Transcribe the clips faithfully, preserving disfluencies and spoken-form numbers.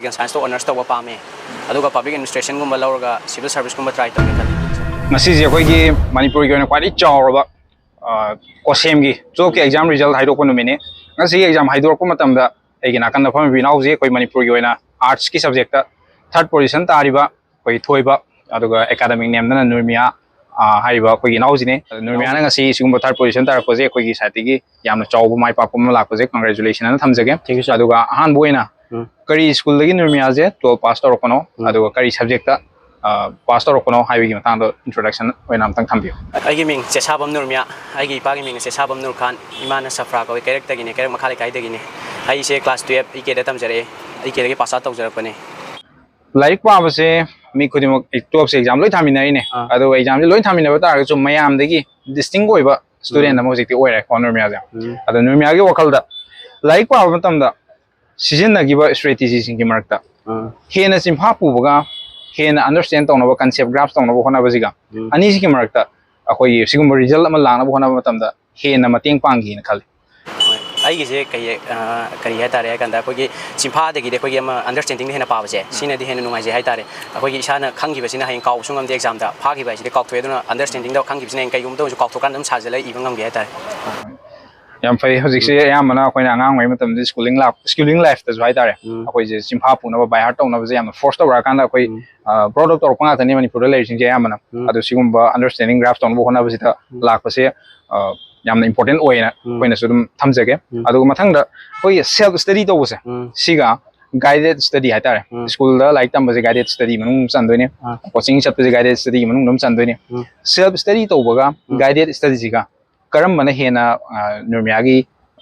Political ꯁꯥꯏꯟꯁꯇ honours ꯇꯧꯕ ꯄꯥꯝꯃꯦ꯫ ꯑꯗꯨꯒ ꯄꯕ꯭ꯂꯤꯛ ꯑꯦꯗꯃꯤꯅꯤꯁꯇ꯭ꯔꯦꯁꯟꯒꯨꯝꯕ ꯂꯧꯔꯒ ꯁꯤꯚꯤꯜ ꯁꯥꯔꯚꯤꯁꯀꯨꯝꯕ ꯇ꯭ꯔꯥꯏ ꯇꯧꯒꯦ ꯈꯜꯂꯤ꯫ ꯉꯁꯤꯁꯦ ꯑꯩꯈꯣꯏꯒꯤ ꯃꯅꯤꯄꯨꯔꯒꯤ ꯑꯣꯏꯅ ꯈ꯭ꯋꯥꯏꯗꯒꯤ ꯆꯥꯎꯔꯕ, ꯑ, ꯀꯣꯁꯦꯝꯒꯤ ꯇꯨꯋꯦꯜꯐꯀꯤ ꯑꯦꯛꯖꯥꯝ ꯔꯤꯖꯜꯠ ꯍꯥꯏꯗꯣꯛꯄ ꯅꯨꯃꯤꯠꯅꯤ꯫ ꯉꯁꯤꯒꯤ ꯑꯦꯛꯖꯥꯝ ꯍꯥꯏꯗꯣꯔꯛꯄ ꯃꯇꯝꯗ ꯑꯩꯒꯤ ꯅꯥꯀꯟꯗ ꯐꯝꯃꯤꯕ ꯏꯅꯥꯎꯁꯦ ꯑꯩꯈꯣꯏ ꯃꯅꯤꯄꯨꯔꯒꯤ ꯑꯣꯏꯅ ꯑꯥꯔꯠꯁꯀꯤ ꯁꯕꯖꯦꯛꯇ ꯊꯥꯔꯠ ꯄꯣꯖꯤꯁꯟ ꯇꯥꯔꯤꯕ ꯑꯩꯈꯣꯏ ꯊꯣꯏꯕ, ꯑꯗꯨꯒ ꯑꯦꯀꯥꯗꯃꯤꯛ ꯅꯦꯝꯗꯅ ꯅꯨꯔꯃꯤꯌꯥ, ꯑ, ꯍꯥꯏꯔꯤꯕ ꯑꯩꯈꯣꯏꯒꯤ ꯏꯅꯥꯎꯁꯤꯅꯦ꯫ ꯑꯗꯣ ꯅꯨꯔꯃꯤꯌꯥꯅ ꯉꯁꯤ ꯁꯤꯒꯨꯝꯕ ꯊꯥꯔꯠ ꯄꯣꯖꯤꯁꯟ ꯇꯥꯔꯛꯄꯁꯦ ꯑꯩꯈꯣꯏꯒꯤ ꯁꯥꯏꯠꯇꯒꯤ ꯌꯥꯝꯅ ꯆꯥꯎꯕ ꯃꯥꯏ ꯄꯥꯛꯄ ꯑꯃ ꯂꯥꯛꯄꯁꯦ congratulation ꯑꯅ ꯊꯝꯖꯒꯦ꯫ Thank you, sir. ꯑꯗꯨꯒ ꯑꯍꯥꯟꯕ ꯑꯣꯏꯅ ꯎꯝ꯫ ꯀꯔꯤ ꯁ꯭ꯀꯨꯜꯗꯒꯤ ꯅꯨꯔꯃꯤꯌꯥꯁꯦ ꯇꯨꯋꯦꯜꯐ ꯄꯥꯁ ꯇꯧꯔꯛꯄꯅꯣ, ꯎꯝ꯫ ꯑꯗꯨꯒ ꯀꯔꯤ ꯁꯕꯖꯦꯛꯇ, ꯑ, ꯄꯥꯁ ꯇꯧꯔꯛꯄꯅꯣ ꯍꯥꯏꯕꯒꯤ ꯃꯇꯥꯡꯗ ꯏꯟꯇ꯭ꯔꯣꯗꯛꯁꯟ ꯑꯣꯏꯅ ꯑꯝꯇꯪ ꯊꯝꯕꯤꯌꯨ꯫ ꯑꯩꯒꯤ ꯃꯤꯡ ꯆꯦꯁꯥꯕꯝ ꯅꯨꯔꯃꯤꯌꯥ, ꯑꯩꯒꯤ ꯏꯄꯥꯒꯤ ꯃꯤꯡꯅ ꯆꯦꯁꯥꯕꯝ ꯅꯨꯔ ꯈꯥꯟ, ꯏꯃꯥꯅ ꯁꯐ꯭ꯔꯥ ꯀꯧꯏ, ꯀꯩꯔꯛꯇꯒꯤꯅꯦ, ꯀꯩꯔꯛ ꯃꯈꯥ ꯂꯩꯀꯥꯏꯗꯒꯤꯅꯦ꯫ ꯑꯩꯁꯦ ꯀ꯭ꯂꯥꯁ ꯇꯨꯌꯦꯜꯐ ꯏ ꯀꯦꯗ ꯇꯝꯖꯔꯛꯑꯦ, ꯏ ꯀꯦꯗꯒꯤ ꯄꯥꯁ ꯑꯥꯎꯠ ꯇꯧꯖꯔꯛꯄꯅꯦ꯫ ꯂꯥꯏꯔꯤꯛ ꯄꯥꯕꯁꯦ ꯃꯤ ꯈꯨꯗꯤꯡꯃꯛ ꯇꯨꯋꯦꯜꯐꯁꯦ ꯑꯦꯛꯖꯥꯝ ꯂꯣꯏ ꯊꯥꯃꯤꯟꯅꯔꯤꯅꯦ꯫ ꯑꯥ꯫ ꯑꯗꯨꯒ ꯑꯦꯛꯖꯥꯝꯁꯦ ꯂꯣꯏ ꯊꯥꯃꯤꯟꯅꯕ ꯇꯥꯔꯒꯁꯨ ꯃꯌꯥꯝꯗꯒꯤ ꯗꯤꯁꯇꯤꯡ ꯑꯣꯏꯕ ꯁ꯭ꯇꯨꯗꯦꯟ ꯎꯝ꯫ ꯑꯃ ꯍꯧꯖꯤꯛꯇꯤ ꯑꯣꯏꯔꯦꯀꯣ ꯅꯨꯔꯃꯤꯌꯥꯁꯦ꯫ ꯎꯝ꯫ ꯑꯗꯣ ꯅꯨꯔꯃꯤꯌꯥꯒꯤ ꯋꯥꯈꯜꯗ ꯂꯥꯏꯔꯤꯛ ꯄꯥꯕ ꯃꯇꯝꯗ ꯁꯤꯖꯤꯟꯅꯈꯤꯕ ꯏꯁꯇ꯭ꯔꯦꯇꯤꯖꯤꯁꯤꯡꯒꯤ ꯃꯔꯛꯇ ꯑꯥ꯫ ꯍꯦꯟꯅ ꯆꯤꯟꯐꯥ ꯄꯨꯕꯒ ꯍꯦꯟꯅ ꯑꯟꯗꯔꯁꯇꯦꯟ ꯇꯧꯅꯕ, ꯀꯟꯁꯦꯞ ꯒ꯭ꯔꯥꯁ ꯇꯧꯅꯕ ꯍꯣꯠꯅꯕꯁꯤꯒ ꯎꯝ꯫ ꯑꯅꯤꯁꯤꯒꯤ ꯃꯔꯛꯇ ꯑꯩꯈꯣꯏꯒꯤ ꯁꯤꯒꯨꯝꯕ ꯔꯤꯖꯜꯠ ꯑꯃ ꯂꯥꯛꯅꯕ ꯍꯣꯠꯅꯕ ꯃꯇꯝꯗ ꯍꯦꯟꯅ ꯃꯇꯦꯡ ꯄꯥꯡꯈꯤꯅ ꯈꯜꯂꯤ꯫ ꯍꯣꯏ, ꯑꯩꯒꯤꯁꯦ ꯀꯩ, ꯑ, ꯀꯔꯤ ꯍꯥꯏꯇꯥꯔꯦ ꯍꯥꯏ ꯀꯥꯟꯗ, ꯑꯩꯈꯣꯏꯒꯤ ꯆꯤꯟꯐꯥꯗꯒꯤꯗꯤ ꯑꯩꯈꯣꯏꯒꯤ ꯑꯃ ꯑꯟꯗꯔꯁꯇꯦꯟꯗꯤꯡꯅ ꯍꯦꯟꯅ ꯄꯥꯕꯁꯦ, ꯎꯝ꯫ ꯁꯤꯅꯗꯤ ꯍꯦꯟꯅ ꯅꯨꯡꯉꯥꯏꯖꯩ ꯍꯥꯏꯇꯥꯔꯦ꯫ ꯑꯩꯈꯣꯏꯒꯤ ꯏꯁꯥꯅ ꯈꯪꯈꯤꯕꯁꯤꯅ ꯍꯌꯦꯡ ꯀꯥꯎꯕꯁꯨ ꯉꯝꯗꯦ, ꯑꯦꯛꯖꯥꯝꯗ ꯐꯥꯈꯤꯕ ꯍꯥꯏꯁꯤꯗꯤ ꯀꯥꯎꯊꯣꯛꯑꯦ꯫ ꯑꯗꯨꯅ ꯑꯟꯗꯔꯁꯇꯦꯟꯗꯤꯡꯗ ꯈꯪꯈꯤꯕꯁꯤꯅ ꯍꯌꯦꯡ ꯀꯩꯒꯨꯝꯕꯗ ꯑꯣꯏꯔꯁꯨ ꯀꯥꯎꯊꯣꯛꯀꯥꯟꯗ ꯑꯗꯨꯝ ꯁꯥꯖꯤꯜꯂꯒ ꯏꯕ ꯉꯝꯒꯦ ꯍꯥꯏꯇꯥꯔꯦ꯫ ꯌꯥꯝ ꯐꯩ꯫ ꯍꯧꯖꯤꯛꯁꯦ ꯎꯝ꯫ ꯑꯌꯥꯝꯕꯅ ꯑꯩꯈꯣꯏꯅ ꯑꯉꯥꯡ ꯑꯣꯏꯔꯤ ꯃꯇꯝꯗ ꯁ꯭ꯀꯨꯂꯤꯡ ꯂꯥꯏꯐ, ꯁ꯭ꯀꯨꯂꯤꯡ ꯂꯥꯏꯐꯇꯁꯨ ꯍꯥꯏꯇꯥꯔꯦ, ꯎꯝ꯫ ꯑꯩꯈꯣꯏꯁꯦ ꯆꯤꯟꯐꯥ ꯄꯨꯅꯕ, ꯕꯥꯏ ꯍꯥꯔꯠ ꯇꯧꯅꯕꯁꯦ ꯌꯥꯝꯅ ꯐꯣꯔꯁ ꯇꯧꯔꯛꯑꯀꯥꯟꯗ ꯑꯩꯈꯣꯏ, ꯎꯝ꯫ ꯑ, ꯕ꯭ꯔꯣꯠ ꯑꯞ ꯇꯧꯔꯛꯄ ꯉꯥꯛꯇꯅꯤ ꯃꯅꯤꯄꯨꯔꯗ ꯂꯩꯔꯤꯁꯤꯡꯁꯦ ꯑꯌꯥꯝꯕꯅ꯫ ꯎꯝ꯫ ꯑꯗꯣ ꯁꯤꯒꯨꯝꯕ ꯑꯟꯗꯔꯁꯇꯦꯟꯗꯤꯡ ꯒ꯭ꯔꯥꯁ ꯇꯧꯅꯕ ꯍꯣꯠꯅꯕꯁꯤꯗ ꯎꯝ꯫ ꯂꯥꯛꯄꯁꯦ, ꯑ, ꯌꯥꯝꯅ ꯏꯝꯄꯣꯔꯇꯦꯟ ꯑꯣꯏꯌꯦꯅ ꯎꯝ꯫ ꯑꯩꯈꯣꯏꯅꯁꯨ ꯑꯗꯨꯝ ꯊꯝꯖꯒꯦ꯫ ꯎꯝ꯫ ꯑꯗꯨꯒ ꯃꯊꯪꯗ ꯑꯩꯈꯣꯏꯒꯤ ꯁꯦꯜꯐ ꯁ꯭ꯇꯗꯤ ꯇꯧꯕꯁꯦ, ꯎꯝ꯫ ꯁꯤꯒ ꯒꯥꯏꯗꯦꯠ ꯁ꯭ꯇꯗꯤ ꯍꯥꯏꯇꯥꯔꯦ, ꯎꯝ꯫ ꯁ꯭ꯀꯨꯜꯗ ꯂꯥꯏꯔꯤꯛ ꯇꯝꯕꯁꯦ ꯒꯥꯏꯗꯦꯠ ꯁ꯭ꯇꯗꯤ ꯃꯅꯨꯡ ꯆꯟꯗꯣꯏꯅꯦ, ꯑꯥ꯫ ꯀꯣꯆꯤꯡ ꯆꯠꯄꯁꯦ ꯒꯥꯏꯗꯦꯠ ꯁ꯭ꯇꯗꯤ ꯃꯅꯨꯡ ꯑꯗꯨꯝ ꯆꯟꯗꯣꯏꯅꯦ꯫ ꯎꯝ꯫ ꯁꯦꯜꯐ ꯁ꯭ꯇꯗꯤ ꯇꯧꯕꯒ ꯎꯝ꯫ ꯒꯥꯏꯗꯦꯠ ꯁ꯭ꯇꯗꯤꯁꯤꯒ ꯀꯔꯝꯕꯅ ꯍꯦꯟꯅ, ꯑ, ꯅꯨꯔꯃꯤꯌꯥꯒꯤ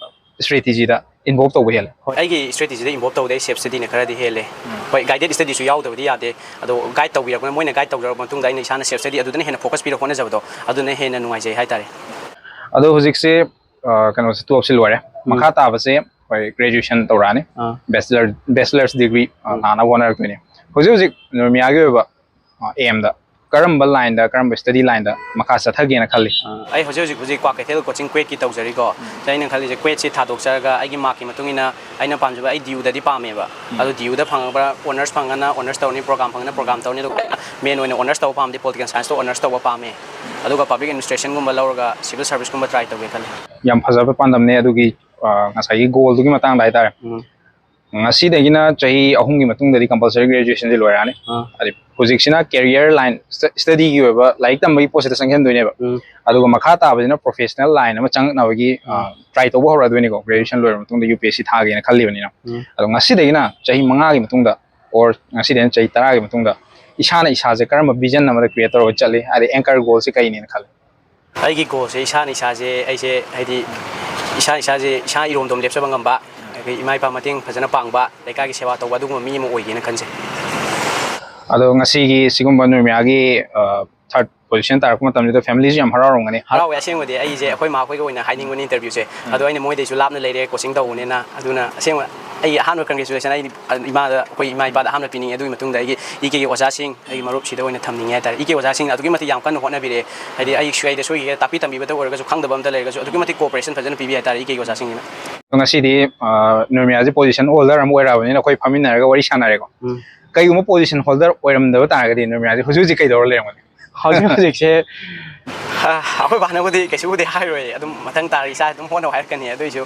ꯁ꯭ꯇ꯭ꯔꯦꯇꯤꯖꯤꯗ ꯏꯟꯚꯣꯜꯕ ꯇꯧꯕ ꯍꯦꯜꯂꯦ? ꯍꯣꯏ, ꯑꯩꯒꯤ ꯁ꯭ꯇ꯭ꯔꯦꯇꯤꯖꯤꯗ ꯏꯟꯚꯣꯜꯕ ꯇꯧꯕꯗ ꯑꯩ ꯁꯦꯜꯐ ꯁ꯭ꯇꯗꯤꯅ ꯈꯔꯗꯤ ꯍꯦꯜꯂꯦ꯫ ꯎꯝ꯫ ꯍꯣꯏ, ꯒꯥꯏꯗꯦꯠ ꯁ꯭ꯇꯗꯤꯁꯨ ꯌꯥꯎꯗꯕꯗꯤ ꯌꯥꯗꯦ, ꯑꯗꯣ ꯒꯥꯏꯗ ꯇꯧꯕꯤꯔꯛꯄꯅ, ꯃꯣꯏꯅ ꯒꯥꯏꯗ ꯇꯧꯖꯔꯛꯄ ꯃꯇꯨꯡꯗ ꯑꯩꯅ ꯏꯁꯥꯅ ꯁꯦꯜꯐ ꯁ꯭ꯇꯗꯤ ꯑꯗꯨꯗꯅ ꯍꯦꯟꯅ ꯐꯣꯀꯁ ꯄꯤꯔ ꯍꯣꯠꯅꯖꯕꯗꯣ, ꯑꯗꯨꯅ ꯍꯦꯟꯅ ꯅꯨꯡꯉꯥꯏꯖꯩ ꯍꯥꯏꯇꯥꯔꯦ꯫ ꯑꯗꯣ ꯍꯧꯖꯤꯛꯁꯦ, ꯑ, ꯀꯩꯅꯣꯁꯦ, ꯇꯨꯋꯦꯜꯐꯁꯦ ꯂꯣꯏꯔꯦ꯫ ꯎꯝ꯫ ꯃꯈꯥ ꯇꯥꯕꯁꯦ ꯑꯩꯈꯣꯏ ꯒ꯭ꯔꯦꯖꯨꯑꯦꯁꯟ ꯇꯧꯔꯛꯑꯅꯤ꯫ ꯑꯥ꯫ ꯕꯦꯆꯂꯔ, ꯕꯦꯆꯂꯔꯁ ꯗꯤꯒ꯭ꯔꯤ, ꯑ, ꯎꯝ꯫ ꯂꯥꯛꯅꯕ ꯍꯣꯠꯅꯔꯛꯇꯣꯏꯅꯦ꯫ ꯍꯧꯖꯤꯛ ꯍꯧꯖꯤꯛ ꯅꯨꯔꯃꯤꯌꯥꯒꯤ ꯑꯣꯏꯕ, ꯑ, ꯑꯦꯝꯗ ꯀꯔꯝꯕ ꯂꯥꯏꯟꯗ, ꯀꯔꯝꯕ ꯁ꯭ꯇꯗꯤ ꯂꯥꯏꯟꯗ ꯃꯈꯥ ꯆꯠꯊꯒꯦꯅ ꯈꯜꯂꯤ? ꯑ, ꯑꯩ ꯍꯧꯖꯤꯛ ꯍꯧꯖꯤꯛ ꯍꯧꯖꯤꯛ ꯀ꯭ꯋꯥꯀꯩꯊꯦꯜ ꯀꯣꯆꯤꯡ ꯀ꯭ꯋꯦꯠꯀꯤ ꯇꯧꯖꯔꯤꯀꯣ꯫ ꯁꯤ ꯑꯩꯅ ꯈꯜꯂꯤꯁꯦ, ꯀ꯭ꯋꯦꯠꯁꯤ ꯊꯥꯗꯣꯛꯆꯔꯒ ꯑꯩꯒꯤ ꯃꯥꯔꯛꯀꯤ ꯃꯇꯨꯡ ꯏꯟꯅ ꯑꯩꯅ ꯄꯥꯝꯖꯕ, ꯑꯩ ꯗꯤ ꯌꯨꯗꯗꯤ ꯄꯥꯝꯃꯦꯕ꯫ ꯑꯗꯨ ꯗꯤ ꯌꯨꯗ ꯐꯪꯉꯕ꯭ꯔꯥ, ꯑꯣꯅꯔꯁ ꯐꯪꯉꯅ ꯑꯣꯅꯔꯁ ꯇꯧꯔꯅꯤ, ꯄ꯭ꯔꯣꯒ꯭ꯔꯥꯝ ꯐꯪꯉꯅ ꯄ꯭ꯔꯣꯒ꯭ꯔꯥꯝ ꯇꯧꯔꯅꯤ꯫ ꯑꯗꯨꯒ ꯃꯦꯟ ꯑꯣꯏꯅ ꯑꯣꯅꯔꯁ ꯇꯧꯕ ꯄꯥꯝꯗꯤ ꯄꯣꯂꯤꯇꯤꯀꯦꯜ ꯁꯥꯏꯟꯁꯇ ꯑꯣꯅꯔꯁ ꯇꯧꯕ ꯄꯥꯝꯃꯦ꯫ ꯑꯗꯨꯒ ꯄꯕ꯭ꯂꯤꯛ ꯑꯦꯗꯃꯤꯅꯤꯁꯇ꯭ꯔꯦꯁꯟꯒꯨꯝꯕ ꯂꯧꯔꯒ ꯁꯤꯚꯤꯜ ꯁꯥꯔꯚꯤꯁꯀꯨꯝꯕ ꯇ꯭ꯔꯥꯏ ꯇꯧꯒꯦ ꯈꯜꯂꯤ꯫ ꯌꯥꯝ ꯐꯖꯕ ꯄꯥꯟꯗꯝꯅꯦ꯫ ꯑꯗꯨꯒꯤ, ꯑ, ꯉꯁꯥꯏꯒꯤ ꯒꯣꯜꯗꯨꯒꯤ ꯃꯇꯥꯡꯗ ꯍꯥꯏꯇꯥꯔꯦ꯫ ꯎꯝ꯫ ꯉꯁꯤꯗꯒꯤꯅ ꯆꯍꯤ ꯑꯍꯨꯝꯒꯤ ꯃꯇꯨꯡꯗꯗꯤ ꯀꯝꯄꯜꯁꯔꯤ ꯒ꯭ꯔꯦꯖꯨꯑꯦꯁꯟꯁꯦ ꯂꯣꯏꯔꯛꯑꯅꯤ꯫ ꯑꯥ꯫ ꯍꯥꯏꯗꯤ ꯍꯧꯖꯤꯛꯁꯤꯅ ꯀꯦꯔꯤꯌꯔ ꯂꯥꯏꯟ, ꯁ꯭ꯇ-, ꯁ꯭ꯇꯗꯤꯒꯤ ꯑꯣꯏꯕ ꯂꯥꯏꯔꯤꯛ ꯇꯝꯕꯒꯤ ꯄꯣꯠꯁꯤꯗ ꯆꯪꯁꯤꯟꯗꯣꯏꯅꯦꯕ꯫ ꯎꯝ꯫ ꯑꯗꯨꯒ ꯃꯈꯥ ꯇꯥꯕꯁꯤꯅ ꯄ꯭ꯔꯣꯐꯦꯁꯅꯦꯜ ꯂꯥꯏꯟ ꯑꯃ ꯆꯪꯉꯛꯅꯕꯒꯤ, ꯑ, ꯎꯝ꯫ ꯇ꯭ꯔꯥꯏ ꯇꯧꯕ ꯍꯧꯔꯛꯑꯗꯣꯏꯅꯤꯀꯣ꯫ ꯒ꯭ꯔꯦꯖꯨꯑꯦꯁꯟ ꯂꯣꯏꯔꯕ ꯃꯇꯨꯡꯗ ꯌꯨ ꯄꯤ ꯑꯦꯁ ꯁꯤ ꯊꯥꯒꯦꯅ ꯈꯜꯂꯤꯕꯅꯤꯅ꯫ ꯎꯝ꯫ ꯑꯗꯣ ꯉꯁꯤꯗꯒꯤꯅ ꯆꯍꯤ ꯃꯉꯥꯒꯤ ꯃꯇꯨꯡꯗ, ꯑꯣꯔ ꯉꯁꯤꯗꯒꯤꯅ ꯆꯍꯤ ꯇꯔꯥꯒꯤ ꯃꯇꯨꯡꯗ ꯏꯁꯥꯅ ꯏꯁꯥꯁꯦ ꯀꯔꯝꯕ ꯚꯤꯖꯟ ꯑꯃꯗ ꯀ꯭ꯔꯤꯌꯦꯠ ꯇꯧꯔꯒ ꯆꯠꯂꯤ, ꯍꯥꯏꯗꯤ ꯑꯦꯡꯀꯔ ꯒꯣꯜꯁꯦ ꯀꯩꯅꯦꯅ ꯈꯜꯂꯤ? ꯑꯩꯒꯤ ꯒꯣꯜꯁꯦ, ꯏꯁꯥꯅ ꯏꯁꯥꯁꯦ, ꯑꯩꯁꯦ ꯍꯥꯏꯗꯤ ꯏꯁꯥ ꯏꯁꯥꯁꯦ, ꯏꯁꯥ ꯏꯔꯣꯝꯗꯣꯝ ꯂꯦꯞꯆꯕ ꯉꯝꯕ, ꯑꯗꯒꯤ ꯏꯃꯥ ꯏꯄꯥ ꯃꯇꯦꯡ ꯐꯖꯅ ꯄꯥꯡꯕ, ꯂꯩꯀꯥꯏꯒꯤ ꯁꯦꯕꯥ ꯇꯧꯕ, ꯑꯗꯨꯒꯨꯝꯕ ꯃꯤ ꯑꯃ ꯑꯣꯏꯒꯦꯅ ꯈꯟꯖꯩ꯫ ꯑꯗꯣ ꯉꯁꯤꯒꯤ ꯁꯤꯒꯨꯝꯕ ꯅꯨꯃꯤꯌꯥꯒꯤ, ꯑ, ꯊꯥꯔꯠ ꯄꯣꯖꯤꯁꯟ ꯇꯥꯔꯛꯄ ꯃꯇꯝꯁꯤꯗ ꯐꯦꯃꯤꯂꯤꯁꯨ ꯌꯥꯝ ꯍꯔꯥꯎꯔꯝꯒꯅꯤ꯫ ꯍꯔꯥꯎꯋꯦ ꯑꯁꯦꯡꯕꯗꯤ꯫ ꯑꯩꯁꯦ ꯑꯩꯈꯣꯏ ꯃꯥꯈꯣꯏꯒ ꯑꯣꯏꯅ ꯍꯥꯏꯅꯤꯡꯕꯅꯤ ꯏꯟꯇꯔꯚ꯭ꯌꯨꯁꯦ꯫ ꯎꯝ꯫ ꯑꯗꯣ ꯑꯩꯅ ꯃꯣꯏꯗꯩꯁꯨ ꯂꯥꯞꯅ ꯂꯩꯔꯦ, ꯀꯣꯆꯤꯡ ꯇꯧꯕꯅꯤꯅ꯫ ꯑꯗꯨꯅ ꯑꯁꯦꯡꯕ ꯑꯩꯒꯤ ꯑꯍꯥꯟꯕ ꯀꯪꯒ꯭ꯔꯦꯆꯨꯂꯦꯁꯟ ꯑꯩ ꯏꯃꯥꯗ, ꯑꯩꯈꯣꯏ ꯏꯃꯥ ꯏꯄꯥꯗ ꯑꯍꯥꯟꯕ ꯄꯤꯅꯤꯡꯉꯦ꯫ ꯑꯗꯨꯒꯤ ꯃꯇꯨꯡꯗ ꯑꯩꯒꯤ ꯏ ꯀꯦꯒꯤ ꯑꯣꯖꯥꯁꯤꯡ, ꯑꯩꯒꯤ ꯃꯔꯨꯞꯁꯤꯗ ꯑꯣꯏꯅ ꯊꯝꯅꯤꯡꯉꯦ ꯍꯥꯏꯇꯥꯔꯦ꯫ ꯏ ꯀꯦ ꯑꯣꯖꯥꯁꯤꯡꯅ ꯑꯗꯨꯛꯀꯤ ꯃꯇꯤꯛ ꯌꯥꯝ ꯀꯟꯅ ꯍꯣꯠꯅꯕꯤꯔꯛꯑꯦ꯫ ꯍꯥꯏꯗꯤ ꯑꯩ ꯁꯣꯏꯗ ꯁꯣꯏꯈꯤꯒꯦ, ꯇꯥꯛꯄꯤ ꯇꯝꯕꯤꯕꯗ ꯑꯣꯏꯔꯒꯁꯨ, ꯈꯪꯗꯕ ꯑꯝꯇ ꯂꯩꯔꯒꯁꯨ ꯑꯗꯨꯛꯀꯤ ꯃꯇꯤꯛ ꯀꯣꯑꯣꯄꯔꯦꯁꯟ ꯐꯖꯅ ꯄꯤꯕꯤ ꯍꯥꯏꯇꯥꯔꯦ ꯏ ꯀꯦꯒꯤ ꯑꯣꯖꯥꯁꯤꯡꯁꯤꯅ꯫ ꯉꯁꯤꯗꯤ, ꯑ, ꯅꯨꯔꯃꯤꯌꯥꯁꯦ ꯄꯣꯖꯤꯁꯟ ꯍꯣꯜꯗꯔ ꯑꯃ ꯑꯣꯏꯔꯛꯑꯕꯅꯤꯅ ꯑꯩꯈꯣꯏ ꯐꯝꯃꯤꯟꯅꯔꯒ ꯋꯥꯔꯤ ꯁꯥꯟꯅꯔꯦꯀꯣ꯫ ꯎꯝ꯫ ꯀꯩꯒꯨꯝꯕ ꯄꯣꯖꯤꯁꯟ ꯍꯣꯜꯗꯔ ꯑꯣꯏꯔꯝꯗꯕ ꯇꯥꯔꯒꯗꯤ ꯅꯨꯔꯃꯤꯌꯥꯁꯦ ꯍꯧꯖꯤꯛ ꯍꯧꯖꯤꯛ ꯀꯩꯗꯧꯔ ꯂꯩꯔꯝꯒꯅꯤ? ꯍꯧꯖꯤꯛ ꯍꯧꯖꯤꯛꯁꯦ, ꯑ, ꯑꯩꯈꯣꯏ ꯕꯥꯅꯕꯨꯗꯤ ꯀꯩꯁꯨꯕꯨꯗꯤ ꯍꯥꯏꯔꯣꯏ, ꯑꯗꯨꯝ ꯃꯊꯪ ꯇꯥꯔ ꯏꯁꯥ ꯑꯗꯨꯝ ꯍꯣꯠꯅꯧ ꯍꯥꯏꯔꯛꯀꯅꯤ꯫ ꯑꯗꯨꯏꯁꯨ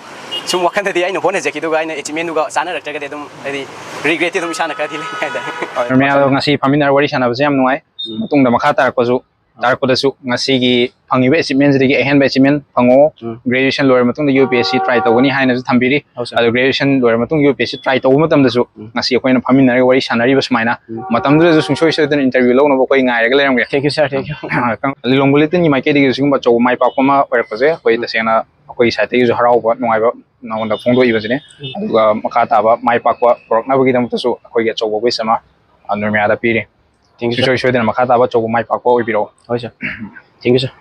ꯁꯨꯝ ꯋꯥꯈꯜꯗꯗꯤ ꯑꯩꯅ ꯍꯣꯠꯅꯖꯈꯤꯗꯨꯒ ꯑꯩꯅ ꯑꯦꯆꯤꯞꯃꯦꯟꯗꯨꯒ ꯆꯥꯟꯅꯔꯛꯇ꯭ꯔꯒꯗꯤ ꯑꯗꯨꯝ ꯍꯥꯏꯗꯤ ꯔꯤꯒ꯭ꯔꯦꯠꯇꯤ ꯑꯗꯨꯝ ꯏꯁꯥꯅ ꯈꯔꯗꯤ ꯂꯩ ꯍꯥꯏꯇꯥꯔꯦ꯫ ꯍꯣꯏ, ꯔꯣꯃꯤꯌꯥꯗꯣ ꯉꯁꯤ ꯐꯝꯃꯤꯟꯅꯔ ꯋꯥꯔꯤ ꯁꯥꯟꯅꯕꯁꯦ ꯌꯥꯝ ꯅꯨꯡꯉꯥꯏ꯫ ꯎꯝ꯫ ꯃꯇꯨꯡꯗ ꯃꯈꯥ ꯇꯥꯔꯛꯄꯁꯨ, ꯇꯥꯔꯛꯄꯗꯁꯨ ꯉꯁꯤꯒꯤ ꯐꯪꯉꯤꯕ ꯑꯦꯆꯤꯞꯃꯦꯟꯁꯤꯗꯒꯤ ꯑꯍꯦꯟꯕ ꯑꯦꯆꯤꯞꯃꯦꯟ ꯐꯪꯉꯣ꯫ ꯎꯝ꯫ ꯒ꯭ꯔꯦꯖꯨꯑꯦꯁꯟ ꯂꯣꯏꯔ ꯃꯇꯨꯡꯗ U P S C try ꯇꯧꯒꯅꯤ ꯍꯥꯏꯅꯁꯨ ꯊꯝꯕꯤꯔꯤ꯫ ꯍꯣꯏ, ꯁꯥꯔ꯫ ꯑꯗꯣ ꯒ꯭ꯔꯦꯖꯨꯑꯦꯁꯟ ꯂꯣꯏꯔ ꯃꯇꯨꯡ U P S C try ꯇꯧꯕ ꯃꯇꯝꯗꯁꯨ ꯎꯝ꯫ ꯉꯁꯤ ꯑꯩꯈꯣꯏꯅ ꯐꯝꯃꯤꯟꯅꯔꯒ ꯋꯥꯔꯤ ꯁꯥꯟꯅꯔꯤꯕ ꯁꯨꯃꯥꯏꯅ ꯎꯝ꯫ ꯃꯇꯝꯗꯨꯗꯁꯨ ꯁꯨꯡꯁꯣꯏ ꯁꯣꯏꯗꯅ ꯏꯟꯇꯔꯚ꯭ꯌꯨ ꯂꯧꯅꯕ ꯑꯩꯈꯣꯏ ꯉꯥꯏꯔꯒ ꯂꯩꯔꯝꯒꯦ꯫ Thank you, sir. Thank you. ꯂꯤꯂꯣꯡ ꯕꯨꯂꯦꯇꯤꯟꯒꯤ ꯃꯥꯏꯀꯩꯗꯒꯤꯁꯨ ꯁꯤꯒꯨꯝꯕ ꯑꯆꯧꯕ ꯃꯥꯏ ꯄꯥꯛꯄ ꯑꯃ ꯑꯣꯏꯔꯛꯄꯁꯦ ꯑꯩꯈꯣꯏ ꯎꯝ꯫ ꯇꯁꯦꯡꯅ ꯑꯩꯈꯣꯏꯒꯤ ꯁꯥꯏꯠꯇꯒꯤꯁꯨ ꯍꯔꯥꯎꯕ ꯅꯨꯡꯉꯥꯏꯕ ꯅꯉꯣꯟꯗ ꯐꯣꯡꯗꯣꯛꯏꯕꯁꯤꯅꯤ꯫ ꯎꯝ꯫ ꯑꯗꯨꯒ ꯃꯈꯥ ꯇꯥꯕ ꯃꯥꯏ ꯄꯥꯛꯄ ꯄꯨꯔꯛꯅꯕꯒꯤꯗꯃꯛꯇꯁꯨ ꯑꯩꯈꯣꯏꯒꯤ ꯑꯆꯧꯕ ꯋꯤꯁ ꯑꯃ, ꯑ, ꯅꯨꯔꯃꯤꯌꯥꯗ ꯄꯤꯔꯤ꯫ Thank you, sir. ꯁꯨꯡꯁꯣꯏ ꯁꯣꯏꯗꯅ ꯃꯈꯥ ꯇꯥꯕ ꯑꯆꯧꯕ ꯃꯥꯏ ꯄꯥꯛꯄ ꯑꯣꯏꯕꯤꯔꯛꯑꯣ꯫ ꯍꯣꯏ, ꯁꯥꯔ꯫ Thank you, sir.